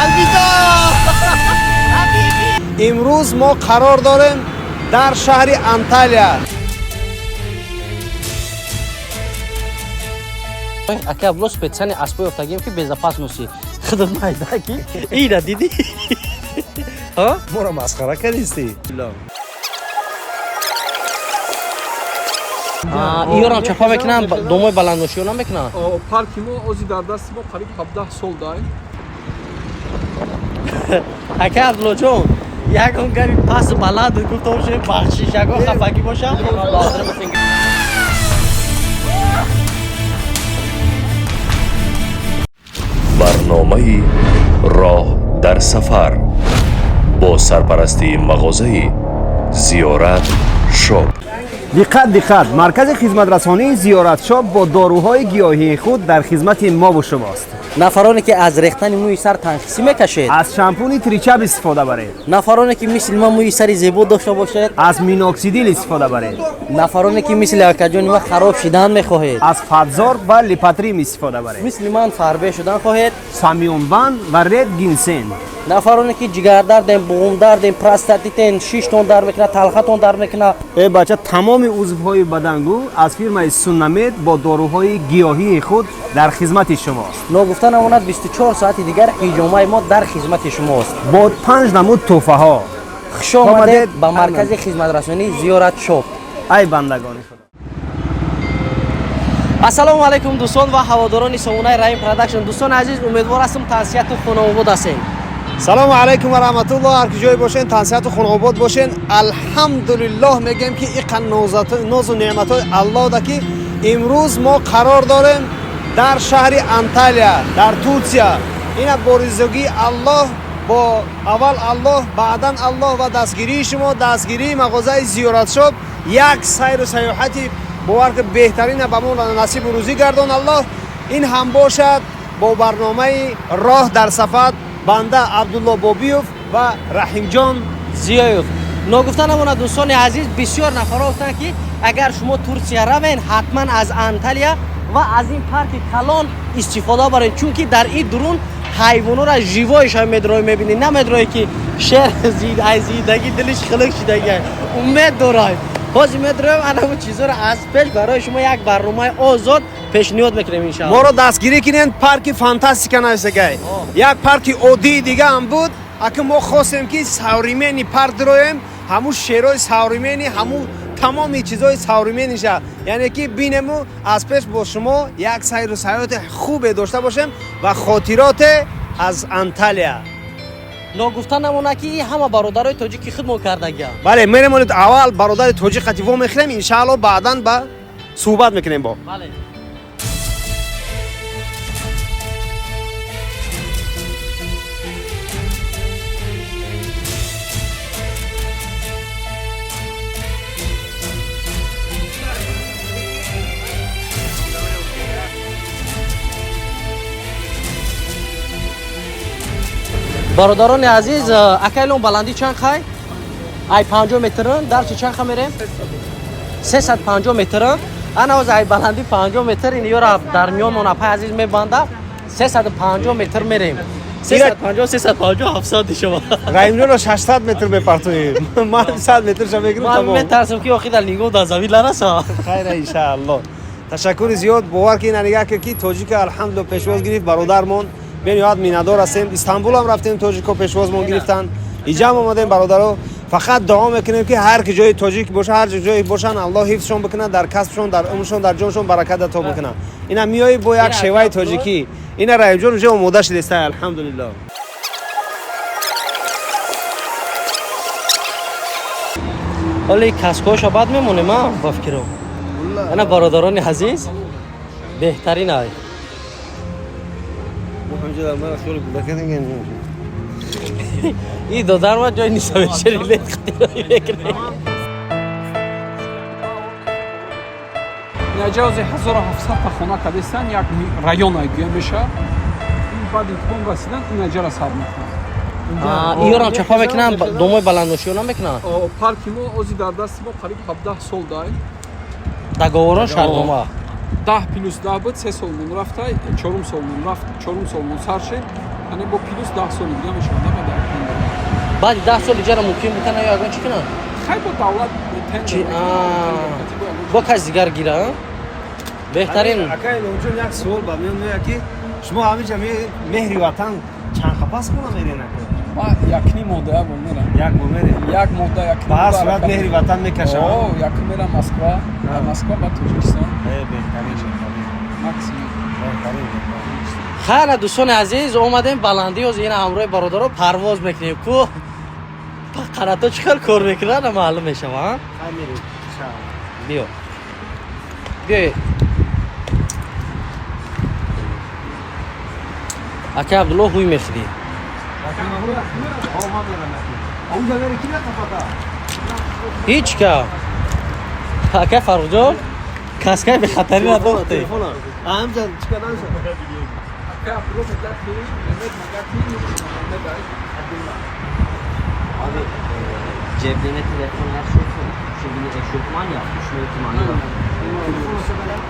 Алвидо! Имрӯз мо қарор дорем дар шаҳри Анталия. Ака Абдулло, специально аспои ёфтагием, ки безопасности. Худат майда ки ира дидӣ? Ҳа? Моро масхара кардистӣ? Иёрам чапа мекунам, домои баландошиёна мекунам. Парки мо ози дар дасти мо қариб 17 сол дай. Ака Абдуллоҷон, ягон габи пасу баланд гуфта бошем, бахшиш, ягон хафагӣ бошам. Барномаи «Роҳ дар сафар» бо сарпарастии мағозаи «Зиёрат Шоп». Диққат, диққат! Маркази хизматрасонии «Зиёратшоп» бо доруҳои гиёҳии худ дар хизмати мову шумост. Нафароне ки аз рехтани мӯи сар танқисӣ мекашед, аз шампуни «Тричаб» истифода баред. Нафароне ки мисли ман мӯи сари зебо дошта бошед, аз миноксидил истифода баред. Нафароне ки мисли акаҷони ман хароб шидан мехоҳед, аз «Фатзор» ва «Липатрим» истифода баред. Мисли ман фарбе шудан хоҳед, «Самионван» ва «Ред Гинсен». Нафароне ки ҷигардарден, буғумдарден, простатитен, шиштон дард мекунад, талхатон дард мекунад, э бача, тамоми узвҳои бадангӯ аз фирмаи «Суннамед» бо доруҳои гиёҳии худ дар хизмати шумост. Ногуфта намонад, 24 соати дигар ҳиҷомаи мо дар хизмати шумост. Бо панҷ намуд тӯҳфаҳо. Хуш омадед ба маркази хизматрасонии «Зиёрат Шоп». Ай бандагони худо! Ассалому алайкум, дӯстон ва ҳаводорони сомонаи Раим Продакшн. Дӯстони азиз, умедвор ҳастам, тансиҳату хонаобод ҳастем. Салому алайкум ва раҳматуллоҳ. Ҳар ки ҷое бошен, тансиҳату хонаобод бошен. Алҳамдулиллоҳ мегӯем, ки иқа нозу неъматҳои Аллоҳ да, ки имрӯз мо қарор дорем дар шаҳри Анталия, дар Турсия. Ина бо ризогии Аллоҳ, бо аввал Аллоҳ, баъдан Аллоҳ ва дастгирии шумо, дастгирии мағозаи «Зиёратшоп», як сайру сайёҳати бовар ки беҳтарина ба мо насибу рӯзӣ гардон Аллоҳ. Ин ҳам бошад бо барномаи «Роҳ дар сафар», банда Абдулло Бобиёв ва Раҳимҷон Зиёев. Ногуфта намонад, дӯстони азиз, бисёр нафарҳо гуфтанд, ки агар шумо Турсия равен, ҳатман аз Анталия ва аз ин парки калон истифода баред, чунки дар ин дурун ҳайвонора живой ша медрои мебинӣ, намедрои ки шер аз зиндагӣ дилиш хилик шидагия, умед дорад. Ҳозир медроем, анамун чизҳоро аз пеш барои шумо як барномаи озод пешниҳод мекунем, иншаалло. Моро дастгирӣ кунед. Парки «Фантастика» нависагай, як парки оддии дига ҳам буд, аки мо хостем, ки современный парк дироем, ҳамун шерои современный, ҳамун тамоми чизҳои современный ша, яъне ки бинему аз пеш бо шумо як сайру сайёҳати хубе дошта бошем ва хотироте аз Анталия. Ногуфта намонад, ки ин ҳама бародарои тоҷики худмон кардагиам. Бале, меремонед, аввал бародари тоҷик қати во мехӯрем, иншаалло, баъдан ба суҳбат мекунем бо Бале. Бародарони азиз, акайлон, баландӣ чанд хай? Ай 50 метрн дар чи чанд ха мерем? 350 метрн. Ана ҳозир ай баландӣ 50 метр ин ёра дар миёнмон апай азиз мебанда, 350 метр мерем. 350, 350, 700 дишава. Раимҷонро 600 метр мепартоем, ман 100 метрша мегирам. Ман тамом. Метарсам, ки охир дар нигоҳ дар замин нараса. Хайра, иншаалло. Ташаккури зиёд. Бовар ки ина нигаҳ кар, ки тоҷика алҳамдулилла пешвоз гирифт бародармон. Бениҳоят миннатдор ҳастем. Истанбулам рафтем, тоҷико пешвозмон гирифтанд, иҷам омадем, бародаро. Фақат дуо мекунем, ки ҳар ки ҷои тоҷик боша, ҳар ҷое бошанд, Аллоҳ ҳифзшон бикунад, дар касбшон, дар умршон, дар ҷоншон баракат ато бикунад. Ина миёи бо як шеваи тоҷикӣ. Ина Раҳимҷон уже омода шудеста, алҳамдулилло. Ҳоли каскоша баъд мемонем, а ба фикром. Ана, бародарони азиз, беҳтарин ай. И додарма ҷои нисабешери лет қатирои мекунем. Наҷози 1700 та хона кардестан, як район айгӯя меша. Ин баъд итмом расидан инаҷара сар мекунад. Иёрам чапа мекунам, домои баландошиёна мекунам. Парки мо ози дар дасти мо қариб 17 сол дай. Договорон, шартнома. 10 плюс 10 буд, се солмон рафта, чорум солмон рафт, чорум солмон сар шид. Яъне бо плюс 10 соли дига мешавад да баъд тендер. Баъди 10 сол иҷара мумкин бикана ё ягон чӣ кунанд? Хай, бо давлат тендер Чи мекунад, тендер кати бо ягон бо кас дигар гира, а? Беҳтарин. Акай Иломҷон, як суол ба миён меояд, ки шумо ҳаминҷа меҳри ватан чанд қапас хона мерен, ака? Ма якним мода як бор мерам. Як бор мерен? Як мода, як. Ба ҳар сурат меҳри ватан мекашам. О, якум мерам Москва, дар Москва, баъд Тоҷикистон. Беҳтарин, беҳтарин. Максимум. Беҳтарин, беҳтарин. Хайра, дӯстони азиз, омадем баландӣ. Ҳозир ина ҳамроҳи бародаро парвоз мекунем. Ку қанато чӣ хел кор мекунад, маълум мешава, а? Хай, мерем, иншаалло. Биё, биё, ака Абдулло, ҳуй мехӯрӣ. О, ман мерам, ака. Онҷа мере, ки меқапата? Ҳеҷ ка. Ака Фаррухҷон, каскаи бехатарӣ надохте. Телефона. Ҳамҷа чӣ кардан шуд? Ака Абдулло мегӯяд, ки Меҳмед мегӯяд, ки Меҳмед ай Абдулла. Abi cebine telefon her şey olsun. Şimdi eşofman yapmış ihtimali var.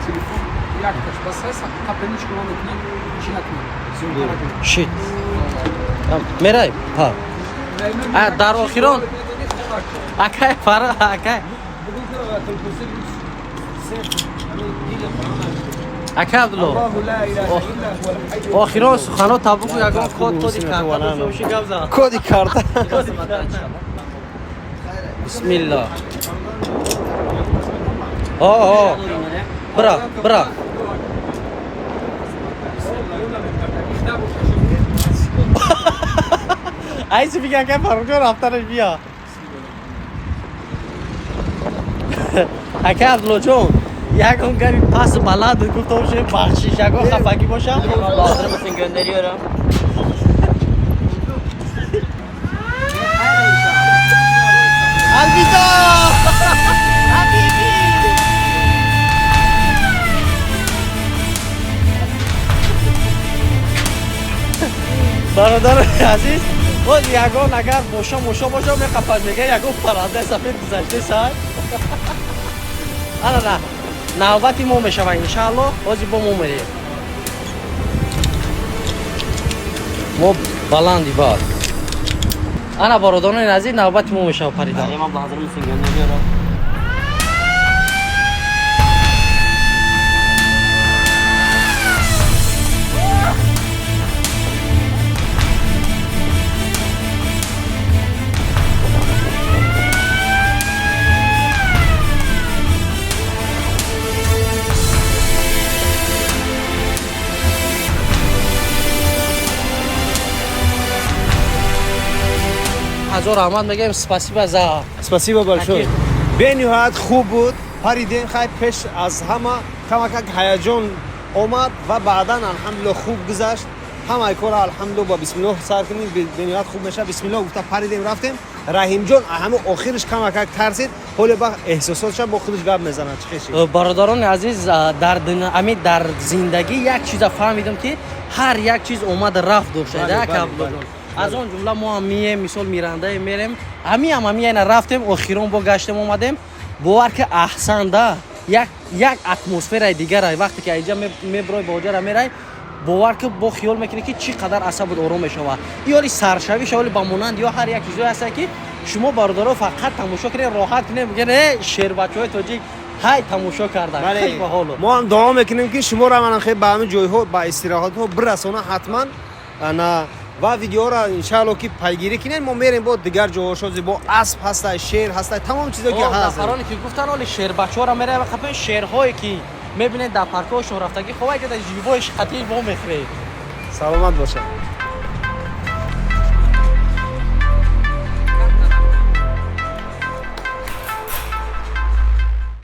Телефон якташ бас ҳаст, қапени чӣ кор мекунем, чӣ накунем, зиёнта накунем. Шит мерай па. А, дар охирон. Акай Фаррух, акай, ака Абдулло, охирон сухано табуку, ягон код, коди карта дошта бошӣ, гап зан. Коди карта. Бисмилла. О, о, бира, бира. Айси бига, акай Фаррухҷон, рафтанаш. Бия, ака Абдуллоҷон, ягон гари пас баланд гуфта боше, бахшиш, ягон хафагӣ боша. Abla hazır mısın, gönderiyorum. Алвидо, ҳабиби. Бародари азиз, боз ягон агар боша, моша боша, меқапад, мега ягон паррандаи сафед гузаште сай. Ана, на, навбати мо мешава, иншаалло. Ҳозир бо мо мерем, мо баланди бад. Ана, бародарони азиз, навбати мо мешава паридан. Meryem abla hazır mısın, gönderiyorum. Ҳазор раҳмат мегӯем, спасибо за Спасибо большое. Бениҳоят хуб буд. Паридем, хай, пеш аз ҳама камакак ҳаяҷон омад ва баъдан, алҳамдулилло, хуб гузашт. Ҳамаи кора, алҳамдулилло, ба бисмиллоҳ сар кунем, бениҳоят хуб мешавад. Бисмиллоҳ гуфта паридем, рафтем. Раҳимҷон ҳама охириш камакак тарсид. Ҳоле ба эҳсосотша бо худаш гап мезанад. Чӣ хеши? Бародарони азиз, дар ами дар зиндагӣ як чиза фаҳмидам, ки ҳар як чиз омад рафт дошта. Аз он ҷумла мо ҳам мием, мисол, мирандае мерем, ҳамиам ҳамиайна рафтем, охирон бо гаштем, омадем. Бовар ки, аҳсан да, як атмосфераи дигара. Вақте ки аиҷа меброй, ба оҷара мерай, бовар ки, бо хиёл мекунӣ, ки чӣ қадар асабот ором мешавад. Ёли саршавӣ шаволи ба монанд ё ҳар як чизое ҳаста, ки шумо, бародаро, фақат тамошо кунед, роҳат кунед, бигӯед: э, шербачаҳои тоҷик ҳай тамошо кардан. Хеле баҳоло. Мо ҳам дуо мекунем, ки шуморо манам хеле ба ҳамин ҷойҳо, ба истироҳатҳо бирасона ҳатман. Ана ва видеоро, иншаалло, ки пайгирӣ кунед. Мо мерем бо дигар ҷойҳо, бо асп ҳастай, шер ҳастай, тамом чизо ки ҳаст. Нафароне ки гуфтан, оли шербачаҳоро меравем, қапен шерҳое ки мебинед дар паркҳошон рафтагӣ, хоб, ай ҷода живои шқатил во мехӯред. Саломат бошад.